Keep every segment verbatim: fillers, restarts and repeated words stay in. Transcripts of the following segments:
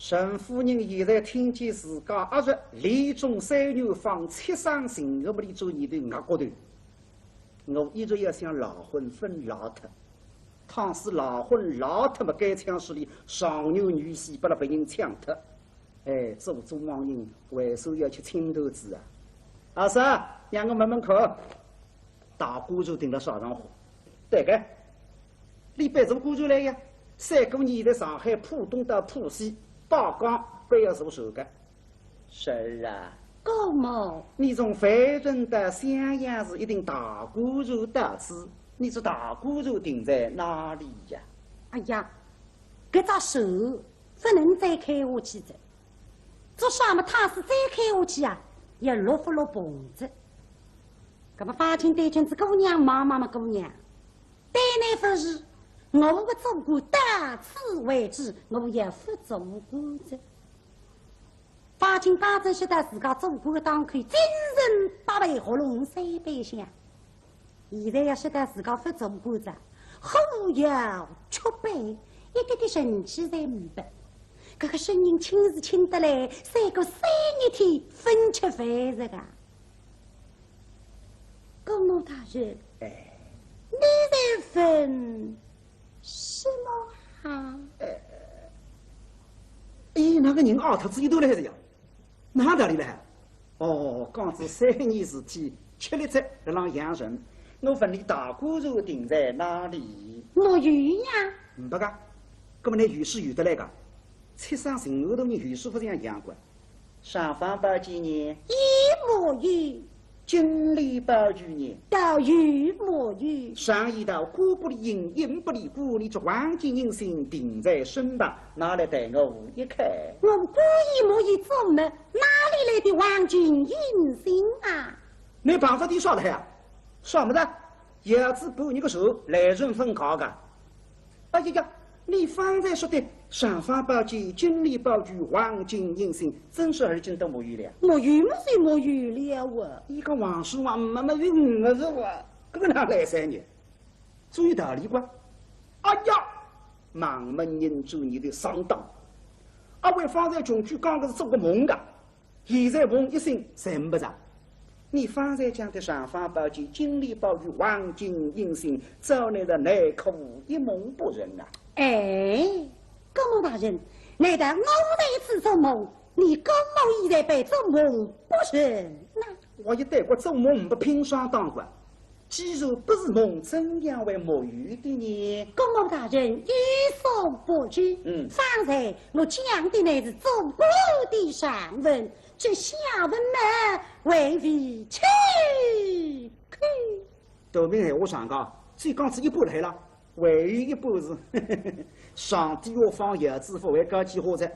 陈夫人现在听见自家阿侄连中三元放七省巡按部里做二头额骨头，我一直要想赖婚勿赖脱，倘使赖婚赖脱么，该腔势里状元女婿拨勒别人抢脱。哎，做做忙人为啥要去请头子啊？阿嫂，让我问问看，大官船停勒啥场化？对个， 俚拨做官船来呀，三个年头上海浦东到浦西，摆江，必要坐船个。侄儿啊，姑母。你从樊城到襄阳是一定大官船到此，你这大官船停在哪里呀？哎呀，搿只船勿能再开下去哉，做啥么？倘使再开下去啊，也落勿落篷哉。葛么方卿对仔姑娘望望么，姑娘， 对你勿是，我个做官到此为止，我也勿做官哉。方卿刚才晓得自家做官个当口，精神百倍，喉咙三倍响。现在要晓得自家勿做官哉，火药却悲，一点点神气侪没得。搿个声音轻是轻得来，三个三日天勿吃饭哉个。 姑母大人，哎。你在问什么啊？哎，那个人啊，他自己都来了呀，哪道理来？哦，讲仔三年事体，吃力哉，辣浪养神。我问你，大官船停在哪里？没有呀。没个，葛么你有数有得来个？七省巡按部里有数勿是一样个？ 尚方宝剑呢？也没有。金鏈宝剑呢？倒也没有。常言道，官不离印，印不离官，你这黄金印信定在身旁，拿来待我一看。我官也没有做么，哪里来的黄金印信啊？你办法的啥了呀？啥么子？ 要仔半日个船，来人分开个。哎呀呀，你方才说的尚方宝剑、金链宝剑、黄金印信，真是而今都没有了。没有么是没有了啊。一个王叔王妈妈是我是我，搿个哪来三年？注意道理个。哎呀，忙门人注意的上当。阿为方才穷鬼讲个是做个梦个。 现在梦一醒侪没着。你方才讲的尚方宝剑、金链宝剑、黄金印信，照你的来可一梦不成啊？哎，姑母大人，难道我在此做梦，你姑母也在背做梦不成啊？我一对过做梦不平常当官， 既然不是梦，怎样会没有的呢？姑母大人有所不知，嗯。方才我讲的乃是做官的上文，这下文嘛，还未开口。大明闲话上讲，只讲仔一半来了，还有一半是，上帝下方，儿子不会高几化哉。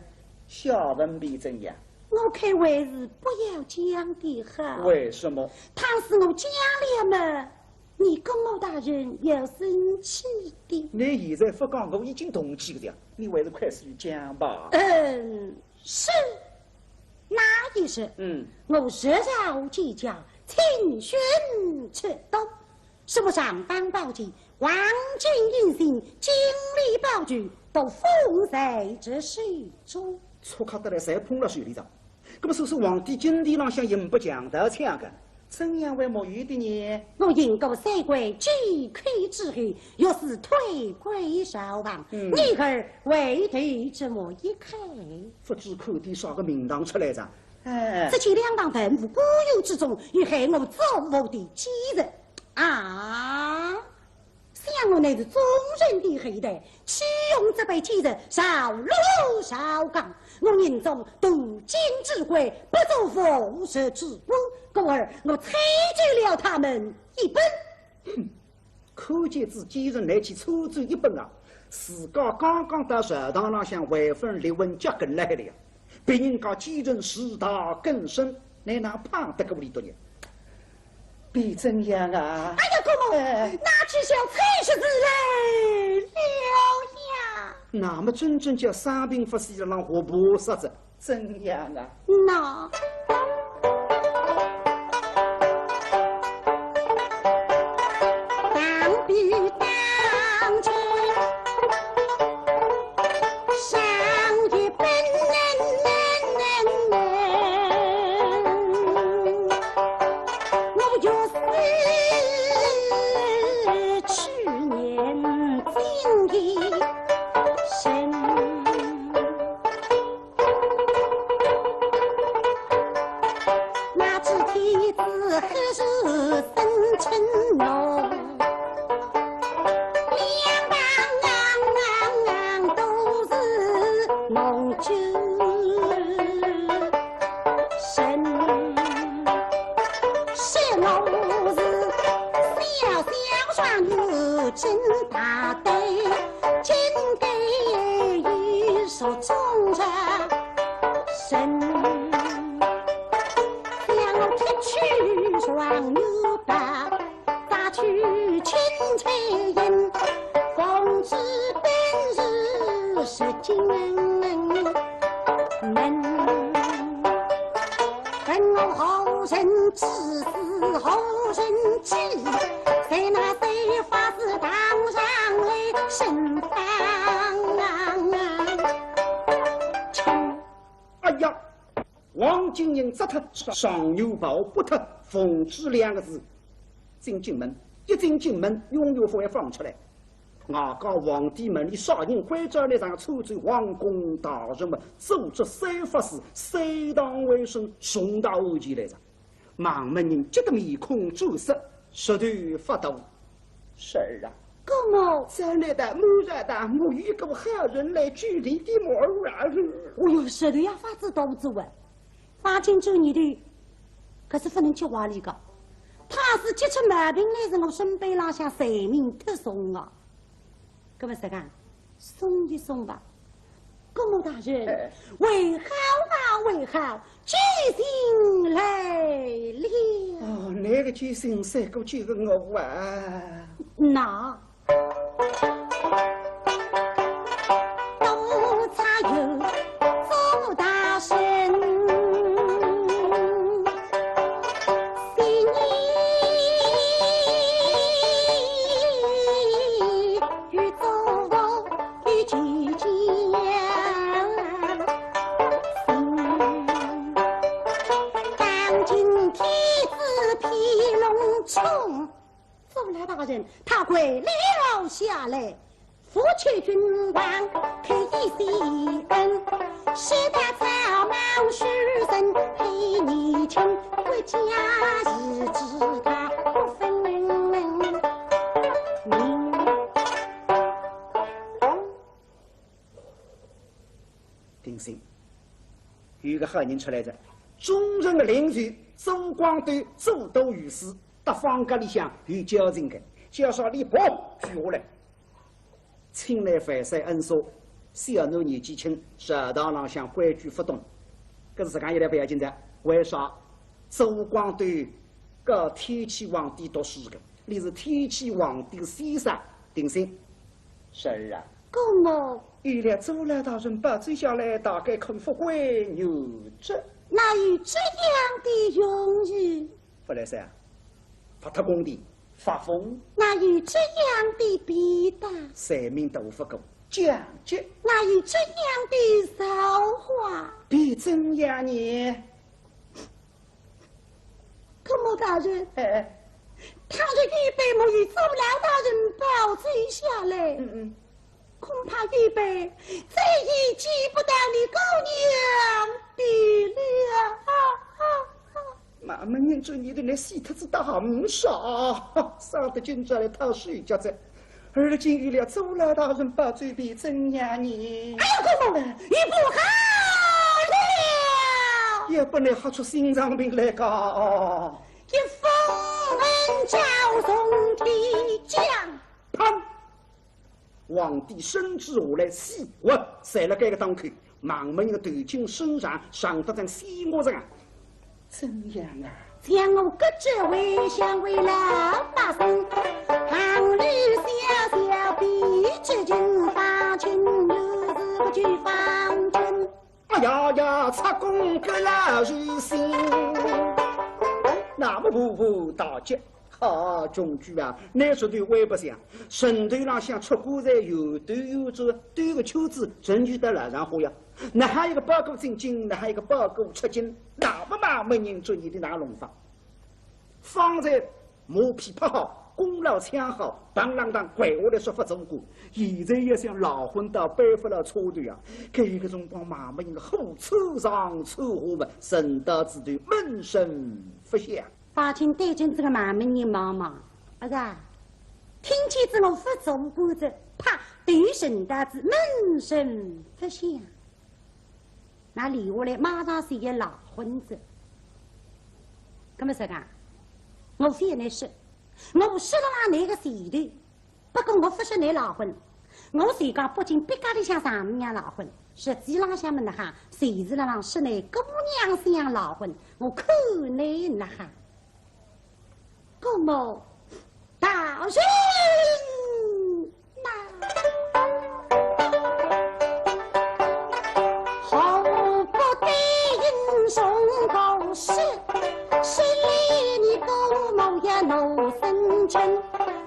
下文必怎样？ 我看还是不要讲的好。为什么？倘使我讲了嘛，你姑母大人要生气的。你现在不讲，我已经动气了，你还是快些讲吧。嗯，是。那一日，嗯。我设宴设宴，请君吃东。 什么尚方宝剑、黄金印信、金链宝剑，都奉在这手中。粗刻得来，侪捧了手里上。那么说是皇帝金殿浪向也不讲道抢个，怎样会没有的呢？我饮过三杯酒客之后，又是退归朝房，嗯。你儿回头这么一看，不知看的啥个名堂出来着？哎，只见两旁文武官员之中，有害我祖父的奸人。 啊，想我乃是忠臣的后代，岂容这辈奸人扰乱朝纲？我宁做镀金之鬼，不做腐朽之官。故而我参奏了他们一本。哼，看见仔奸人来去参奏一本啊，自家刚刚到朝堂浪向还朆立稳脚跟来了呀。 别人家奸人势大根深，你哪怕得过俚笃呢？必怎样啊？哎呀，姑母，哎。那只小崔氏子来了呀。那么真正叫生病不死，让活菩萨子，怎样啊？那。是我是小小状元真大胆，竟敢与所中人。想我脱去状元袍， 摘取青翠云，奉旨本是入京门。问我何人指使，何人指？谁拿谁发是堂上来，身旁轻。哎呀，王金英摘脱状元袍，拨脱奉旨两个字， 进京门，一进京门，永远勿会放出来。外加皇帝问俚啥人关照俚上奏奏皇宫大人么，做出三法事，三堂回省，重大案件来哉。孟门人急得面孔涨色，舌头发抖。侄儿啊，姑母，咱来的母日的，没有一个好人来救你的么啊。哦哟，舌头也发仔抖哉啊。 方卿转念头，可是勿能急坏俚个。倘使急出毛病来，是我身背浪向罪名忒重啊。搿么实梗，松一松吧。姑母大人，哎。为好啊，为好，救星来了。哦，哪个救星，啥个救个我啊？那 多差有做大神，心意与做佛与求经。当今天子披龙冲， 祖老大人，他跪了下来，伏求君王，开一息恩，使得草莽书生配你亲，国家日子他不分明。 定心，有个好人出来哉，忠臣的领袖，左光端，左都御史，搭方阁里向有交情的，叫啥李博举下来。请来万岁恩赦，小囡年纪轻，朝堂浪向规矩勿懂。搿是实梗一来勿要紧哉，为啥？左光端 搿天启皇帝读书的，你是天启皇帝的先生，定心。侄儿啊，姑母。有了左老大人保奏下来，大概肯复归原职。哪有这样的容易？勿来三啊，发特工的，发疯。哪有这样的便当？三名都不够，讲究。哪有这样的造化？比怎样呢？ 姑母大人，哎，倘若愚辈没有左老大人保奏下来，嗯嗯，恐怕愚辈再也见不到你姑娘的了。孟门人，做你的，你死脱仔大唔少，生得今朝来讨手脚哉。 而今有了左老大人保奏，便怎样呢？哎呀，姑母，也不好了！也不能吓出心脏病来个哦。一封文诏从天降。砰！皇帝圣旨下来，死活在了该个当口。 孟门人的头颈伸长，长得像仙娥一样。怎样啊？将我革职为相，为老百姓，行里小小比之情，方卿又是个举方卿。哎呀呀，出宫革老如新。那么步步大吉。 好穷鬼啊，拿出头歪白相，城头浪向出棺材有兜有转，兜个圈子，真就到老丈人家呀。哪哈一个包裹进京，哪哈一个包裹出京，那么孟门人做你的哪弄法？方才马屁拍好，功劳抢好，当啷当跪下来说勿做官。现在要想老昏倒扳勿牢差头啊，搿个辰光孟门人火车上车祸嘛，沉倒仔头闷声勿响。 方卿对准这个孟门人望望，儿啊，听见仔我勿做官哉，啪，头沉倒仔闷声勿响。那留下来马上是一赖婚哉。那么实梗，我非要倷说，我说了倷个前头，不过我不说倷赖婚，我是讲北京别家里向丈母娘赖婚，实际浪向么哪哈，就是辣浪说倷姑娘想赖婚，我看倷哪哈。 姑母大人呐，何不对应从头说，说来你姑母也闹生嗔，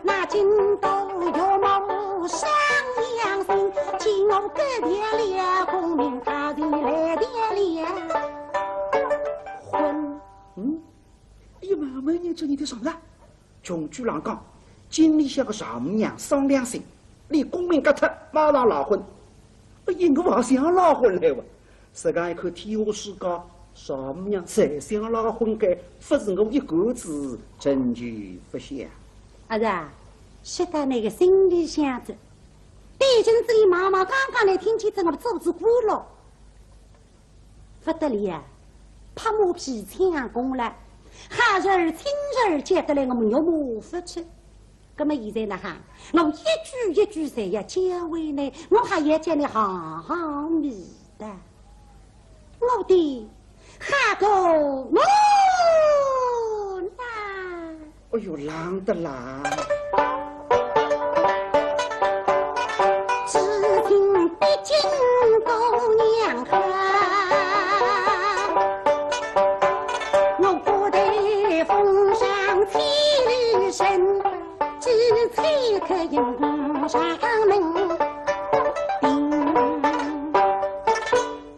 那今朝岳母伤了心，请我改变了功名，她就来变了婚。嗯？ 伊慢慢念出念头上来，穷鬼郎讲，京里向个丈母娘伤良心，连功名革脱，马上赖婚。哎呀，我也想赖婚来哇！实梗一看天下世界，丈母娘侪想赖婚个，不是我一个子，真就不想。儿啊，说到倷个心里想着，对仔倷妈妈刚刚来听见仔我做仔官了。 不得了啊，拍马屁抢功了，好事儿亲事儿接得来，我们岳母不吃。那么现在哪哈，我一句一句侪要教会倷，我还要叫倷好好念的。我的好姑母呐。 哎呦，冷得啦！只听得金姑娘喝，我不得风霜千里身，只吹开云上门。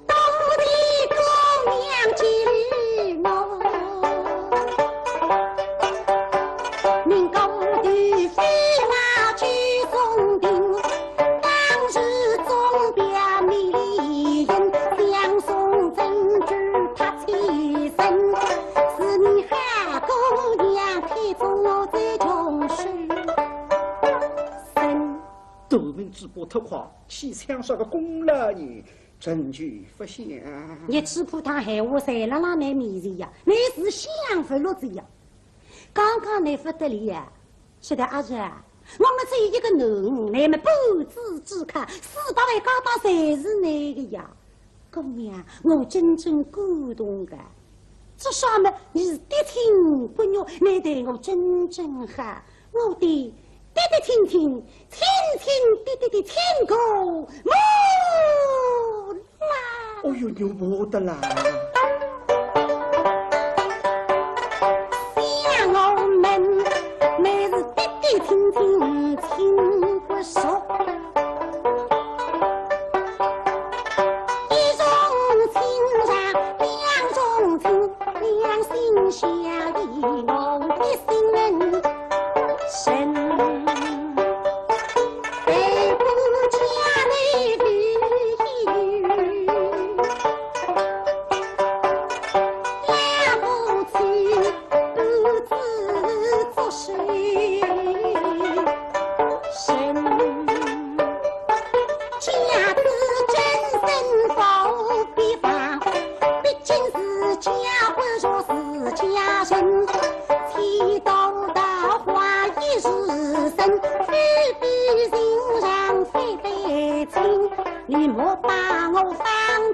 到底姑娘见我，命高头飞马去送定，当时总表美丽人，相送珍珠她起身，是你好姑娘配中我最穷书生。 大明主簿忒快，去抢啥个功劳呢？真就不像。倷主簿搭闲话侪辣辣倷面前呀，倷是想勿落仔呀。刚刚倷勿得了呀，说道阿侄啊，我们只有一个囡儿，乃末半子之靠，四百万家当侪是倷个呀。 姑娘，我真正感动个。至少么，倷是嫡亲骨肉，倷对我真正好。我的嫡嫡亲亲，亲亲嫡嫡的亲姑母啦。哦哟，牛不得啦！想我们，乃是嫡嫡亲亲亲骨肉。 一重亲上两重亲，两心相依我的心人深。对不起啊，你的老母亲。 不知作谁人。家子真身不必忘，毕竟是家官若是家人。剃刀的话也是人，非比寻常非非亲，你莫把我方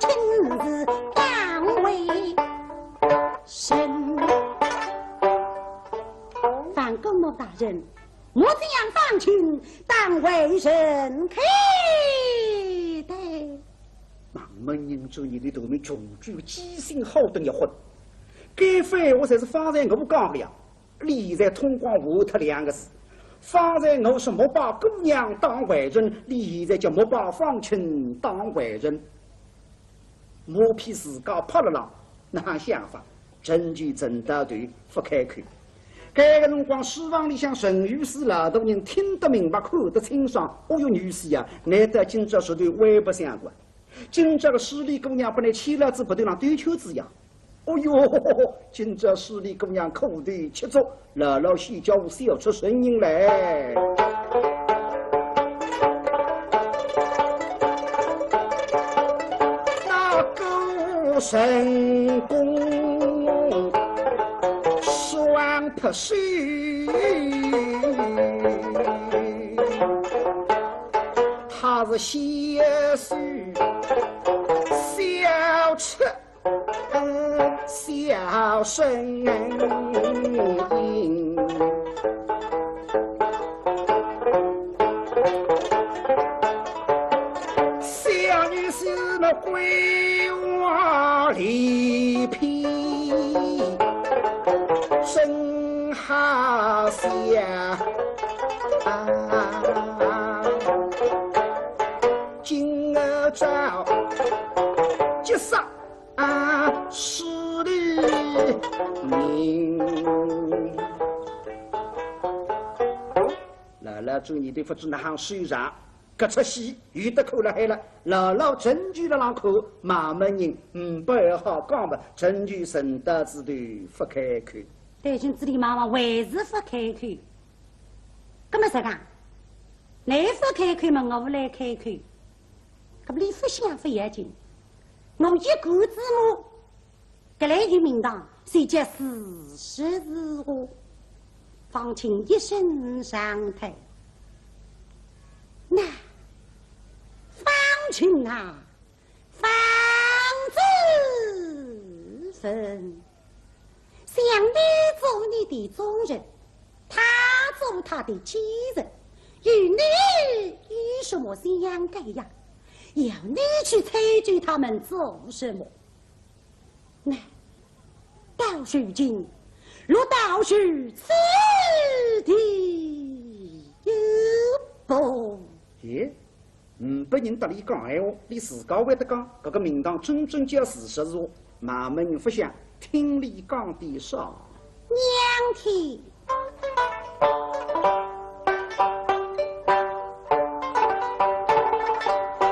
卿是当为 人。方姑母大人，莫将方卿当为人看待。那么人做你的头面穷鬼记性好得一昏，该番话才是方才我讲的呀。你现在通光糊涂两个字，方才我是莫把姑娘当为人，你现在叫莫把方卿当为人。 马屁自家拍了浪，哪想法？陈九沉倒头勿开口。搿个辰光，书房里向陈御史老大人听得明白，看得清爽。哦哟，御史呀，难得今朝实头还勿相干。今朝个势利姑娘拨倷牵牢仔鼻头浪兜圈子呀。哦哟，今朝势利姑娘苦头吃足， 老老实实叫我笑出声音来。那个成功双拍手，他是笑出笑声。小女子那桂花丽皮，真好笑。今朝急煞势利人。老老做人都勿知哪哼收场，搿出戏有得看了海了，老老陈巨辣浪看，妈妈人呒不好讲吧，陈巨沉倒仔头勿开口。对陈子里妈妈还是勿开口。葛么啥讲？倷勿开口嘛，我来开口。搿么俚勿响勿要紧，我一个字母 搿来有名堂，谁叫是实是话，方卿一声长叹。那，方卿啊，方子文，想你做你的主人，他做他的奸人，与你有什么相干呀？要你去迁就他们做什么？ 那，到如今，落到如此地步。咦，呒不人搭俚讲闲话，俚自家会得讲，搿个名堂真正叫是实是话，妈妈人勿响，听俚讲点啥。娘听。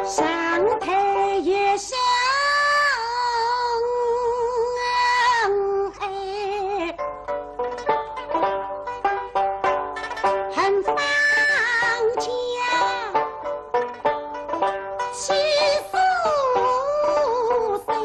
长叹一声，哎，恨方卿气死谁？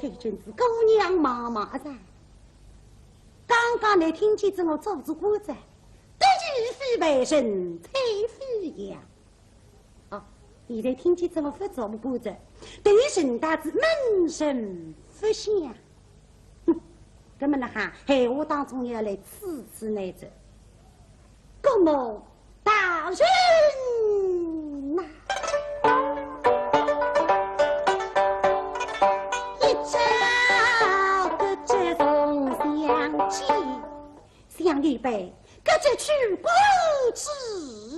搿真是姑娘妈妈哉。刚刚倷听见仔我做仔官哉，得意非凡，神采飞扬。啊，现在听见仔我勿做官哉，对陈大子闷声勿响。 哼，搿么哪哈，闲话当中要来刺刺倷哉。葛么大人呐，一朝得知重相见，想你辈得知去官之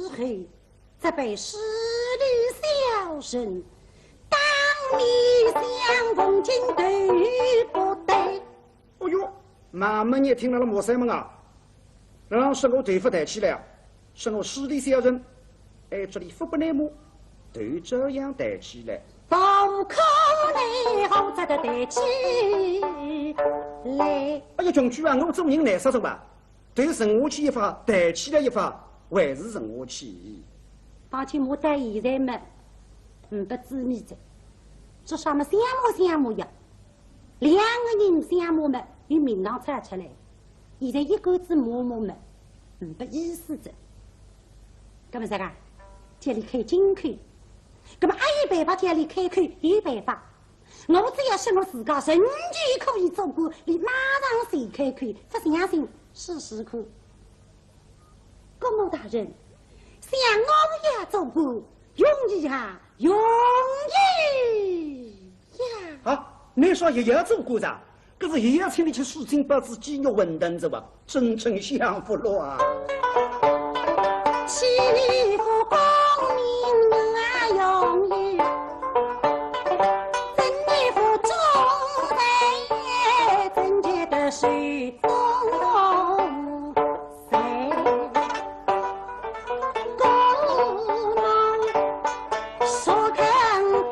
后， 这辈势利小人，当面相逢竟对不对。哎哟，妈妈，倷听了末啥么啊？哪哼说我头勿抬起来啊？说我势利小人，哎，这里勿不内幕，头照样抬起来。不可能，好这个抬起来。哎呀，穷鬼啊，我做人难杀人吧？ 头沉下去一法，抬起来一法，还是沉下去。方卿，我到现在么，呒不滋味哉。做啥么相骂相骂呀？两个人相骂么，有名堂唱出来。现在一干子骂骂么，呒不意思哉。搿么啥个？叫俚开金口。搿么阿有办法叫俚开口？有办法。我只要说我自家仍旧可以做官，俚马上就开口，勿相信，试试看。 姑母大人，想我也做官，容易啊，容易呀。啊，你说也要做官哉？可是也要请你去数金包子、鸡肉馄饨子吧，真正享福了啊。欺负功名啊，容易，真的不中人也，真觉得是中人。 谁？公公说看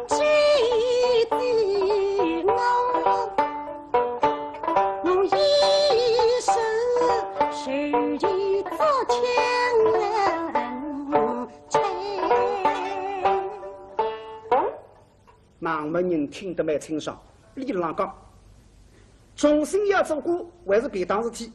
谁的我，我一世受尽做千人吹。 孟夫人听得蛮清爽，俚勒浪讲，重新要做官还是便当事体。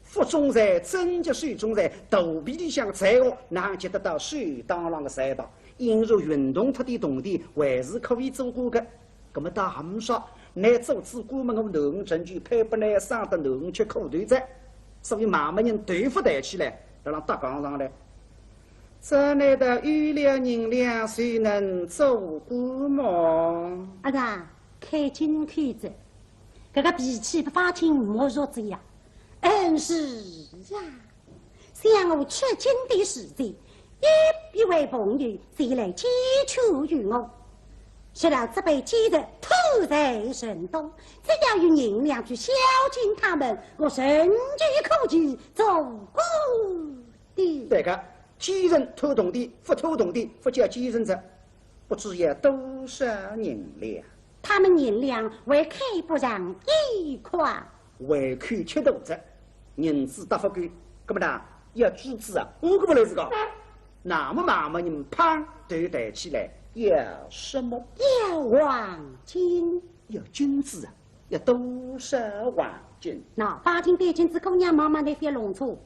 腹中财，贞节手中财，肚皮里向个财哦，哪及得到手当浪个财道？因为运动脱点铜钿，还是可以做官个。搿么倒还勿说，倷做仔官么，我囡儿成就配拨倷，省得囡儿吃苦头哉。所以孟夫人头发抬起来，辣浪搭讲上来。 这难道有了银两就能做官么？阿哥，开金口哉，搿个脾气勿发清莫说哉呀。嗯，是呀，想我出京的时节，有一位朋友前来借钱于我，说道这辈借人偷财甚多，只要有银两去孝敬他们，我仍旧可以做官。 对。对个，借人偷铜钿，勿偷铜钿，勿叫借人哉，不知要多少银两。他们银两还看不上一块。胃口吃大哉，银子搭勿够，搿么呢，要支子啊，我搿么来是讲。那么慢慢人胖头抬起来，要什么？要黄金。 要金子啊，要多少黄金？那方卿对金子姑娘慢慢地覅弄错。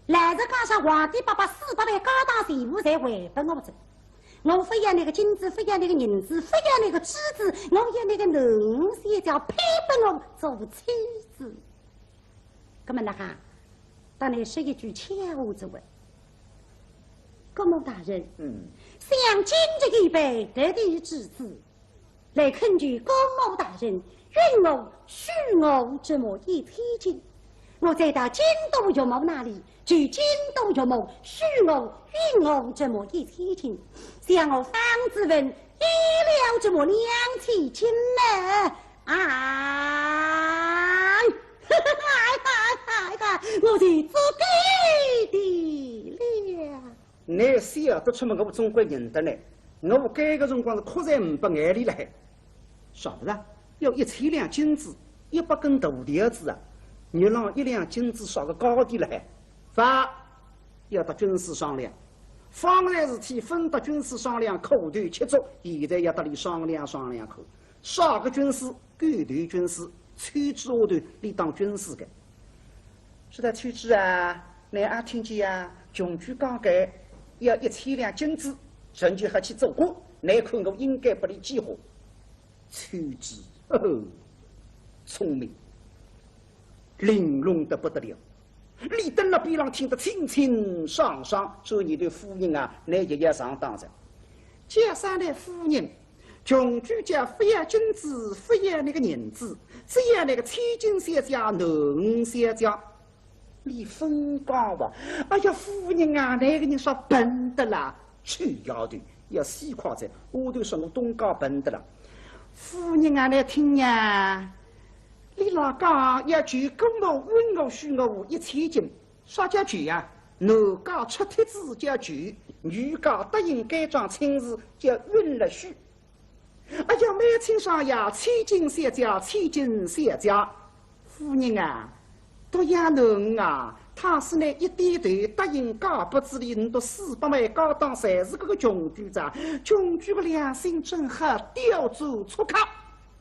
老实讲，啥皇帝伯伯四百万家当全部侪还拨我哉。我勿要那个金子，勿要那个银子，勿要那个珠子，我要那个囡儿小姐配拨我做妻子。搿么哪哈？当然是一句巧话哉喂。姑母大人，嗯。想今日一拜得地之子， 来恳求姑母大人允我许我这么一千金。我再到京都岳母那里，求京都岳母许我允我这么一千金，想我方子文有了这么两千金么，啊，哎呀，哎呀，我是做官的了。 倷晓得出么，我总归认得倷。我该个辰光是哭仔呒不眼泪勒海。晓得啦，要一千两金子，一百根大条子啊，肉浪一两金子啥个价钿勒海。勿，要搭军师商量。方才事体勿搭军师商量，苦头吃足，现在要搭俚商量商量看。 啥个军师？狗头军师，参知下头俚当军师个。说道参知啊，倷阿听见呀？穷鬼讲个，要一千两金子，成就好去做官，倷看我应该拨俚几化？参知，呵呵，聪明，玲珑得不得了。 李登勒边浪听得清清爽爽，所以倷夫人啊，倷也要上当哉。叫啥呢，夫人，穷鬼家勿要金子，勿要那个银子，只要那个千金小姐、囡儿小姐。俚勿讲哇，哎呀，夫人啊，倷个人啥笨得啦，臭丫头，要死快哉，丫头说我东家笨得啦。夫人啊，倷听呀， 俚勒讲要求姑母允我许我一千金，啥叫求呀？男家出帖子叫求，女家答应该桩亲事叫允了许。哎呀，蛮清爽呀，千金小姐，千金小姐。夫人啊，独养囡儿啊，倘使倷一点头答应嫁拨仔俚，倷笃四百万家当侪是搿个穷鬼哉，穷鬼个良心真好，刁钻促狭。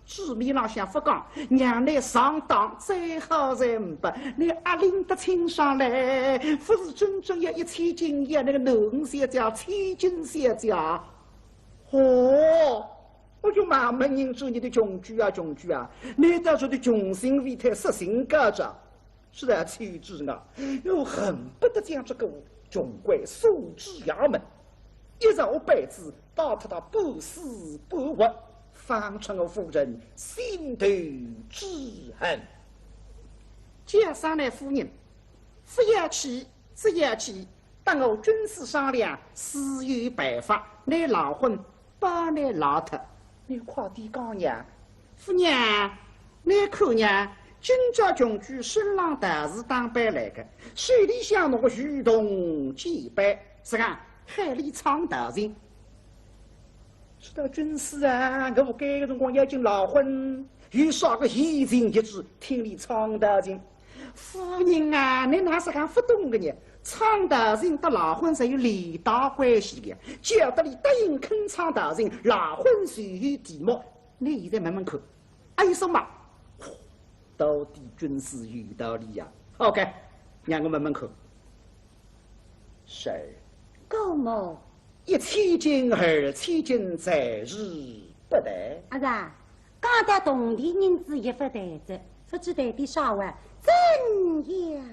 嘴面浪向勿讲，让倷上当，再好侪呒不，倷阿拎得清爽嘞，勿是真正要一千金，要搿个囡儿小姐，千金小姐。哦，我就骂骂人，做倷个穷鬼啊，穷鬼啊，倷倒说得穷心未退色心高哉。 实在气之啊，我恨不得将这个穷鬼送至衙门，一朝被仔，打脱他半死半活，方称我夫人心头之恨。叫声倷夫人，勿要气，勿要气，等我军师商量，自有办法，倷赖婚 拨倷赖脱。倷快点讲呀。夫人，倷看呀，今朝穷鬼身浪道士打扮来个，手里向拿个渔筒简板，是讲喊俚唱道情。说道军师啊，我搿个辰光已经赖婚，有啥个闲情逸致听俚唱道情？ 夫人啊，倷哪是讲勿懂个呢？唱道情搭赖婚是有连带关系个，只要俚答应肯唱道情，赖婚就有题目。倷现在问问看，阿有数吗？到底军师有道理呀。OK，让我问问看。是。姑母。 一千金、二千金，暂时不谈。阿是啊，讲到铜钿银子也勿谈哉，勿知谈点啥话，怎样？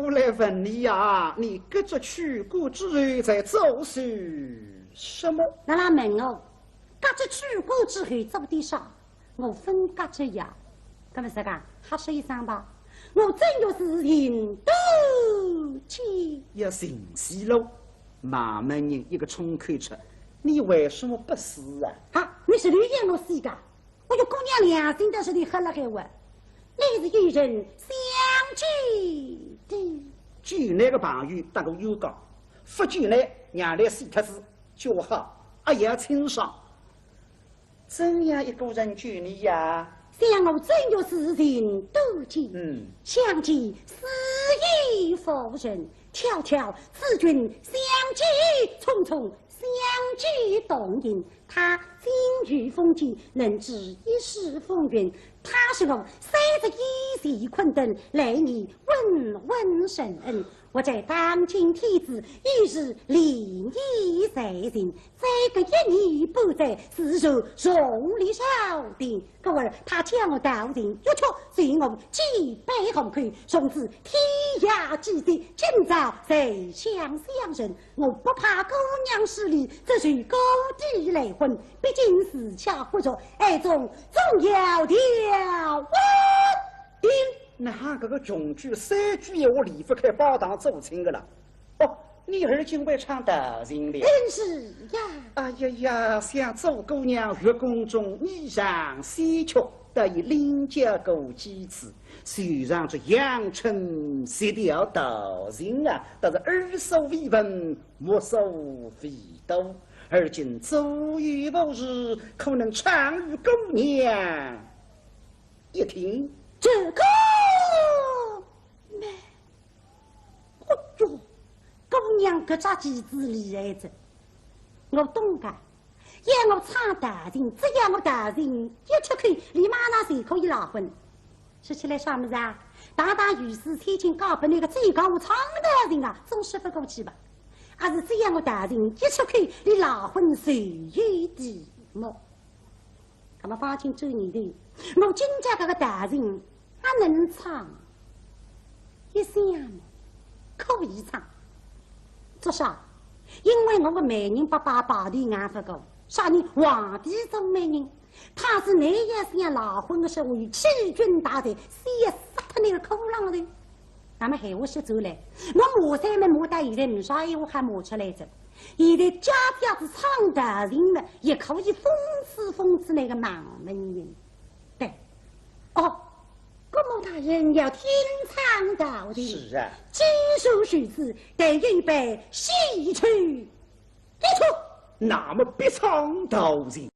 我来问你呀，你革职去官之后在做些什么？哪哼问我，革职去官之后做点啥？ 我勿革职呀。搿么实梗，瞎说一声吧，我正月是寻得见。要寻死喽！骂骂人一个冲口出，你为什么不死啊？哈，你是留言我死个？我有姑娘良心，但是你黑了给我，你是有人相救的。救倷个朋友搭我有讲，勿救倷，让倷死脱仔就好，阿要清爽。 怎样一个人救你呀？想我正月是寻得见，嗯。相见死亦复生，迢迢此君相见，匆匆相见同行。他今遇风急，能知一世风云。他是我三十一岁困顿，来年问问承恩。 我在当今天子，已是礼义在前，再隔一年半载，自然重立朝廷。故而他将我道情一曲，随我举杯喝口，从此天涯际绝，今朝再相相认。我不怕姑娘势利，只求故地赖婚，毕竟自家骨肉，爱中总要条恩定。 哪哼搿个穷鬼三句闲话离勿开拜堂做亲个啦？哦，你而今会唱道情了？嗯，是呀。哎呀呀，想做姑娘月宫中衣裳戏曲，倒也领教过几次，虽然这阳春是条道情啊，但是耳所未闻，目所未睹，而今左右无事，可能唱与姑娘 一听，这个嘛，哎哟，姑娘搿只棋子厉害哉，我懂个。要我唱道情，只要我道情一出口，俚马上就可以赖婚。说起来啥物事啊？堂堂御史千金嫁拨倷个最高唱道情啊，总说勿过去吧？还是只要我道情一出口，俚赖婚就有底目。 那么方卿转念头，我今朝搿个道情阿能唱？一想嘛，可以唱。做啥？因为我个媒人伯伯拜堂也勿过，啥人？皇帝做媒人。倘使倷要想赖婚个说话，有欺君大罪，先要杀脱倷个骷髅头。那么闲话说转来，我骂三门骂到现在，呒啥闲话好骂出来哉。 现在假假子唱道情呢，也可以讽刺讽刺那个骂门人。对，哦，姑母大人要听唱道情。是啊。既然如此，待有一杯喜酒一出。那么必唱道情。